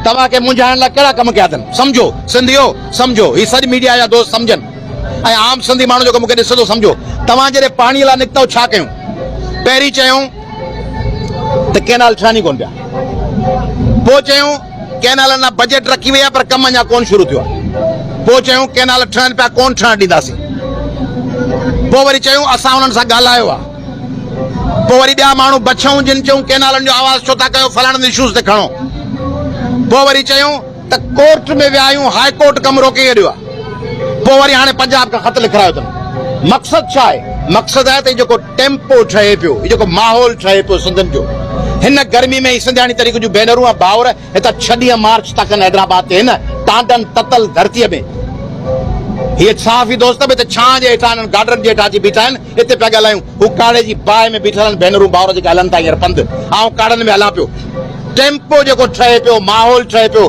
توهان کي منجهائڻ لاء ڪهڙا ڪم ڪيا اٿن؟ سمجهو سنڌيو سمجهو هي سڄ ميڊيا جا دوست سمجهن ۽ عام سنڌي ماڻهو جيڪو مون کي ڏسي ٿو سمجهو توهان جڏهن پاڻي لاء نڪتؤ ڇا ڪيون؟ پهرين چيون ته ڪينال ٺهن ئي ڪونه پيا پوء چيون ڪينالن لاء بجيٽ رکي وئي آهي پر ڪم اڃا ڪونه شروع ٿيو آهي پوء چيون ڪينال ٺهن پيا ڪونه ٺهڻ ڏينداسين پوء وري چيون اسان انهن سان ڳالهايو آهي پوء وري ٻيا ماڻهو بڇئون جن چيون ڪينالن جو آواز ڇو ٿا ڪيو فلاڻن اشوز تي کڻو. پوء وري چيون ته ڪورٽ ۾ ويا آهيون هاء ڪورٽ ڪم روڪي ڇڏيو آهي. پوء وري هاڻي پنجاب کان خط لکرايو اٿن. مقصد ڇا آهي؟ مقصد آهي ته هي جيڪو ٽيمپو ٺهي پيو، هي جيڪو ماحول ٺهي پيو سنڌين جو، هن گرمي ۾ هي سنڌياڻي طريقي جون ڀينرون ۽ ڀائر هتان ڇهه ڏينهن مارچ ٿا ڪن حيدرآباد تي هن ٽانڊن تتل ڌرتيء ۾. هي صحافي دوست به هتي ڇانء جي هيٺان هنن گاڊرن جي هيٺان اچي بيٺا آهن. اتي پيا ڳالهايون. هو ڪاڙهي جي باهه ۾ بيٺل آهن، ڀينرون ڀائر جيڪي هلن ٿا هينئر پنڌ. آئون ڪاڙهن ۾ هلان پيو. ٽيمپو جيڪو ٺهي پيو، ماحول ٺهي پيو.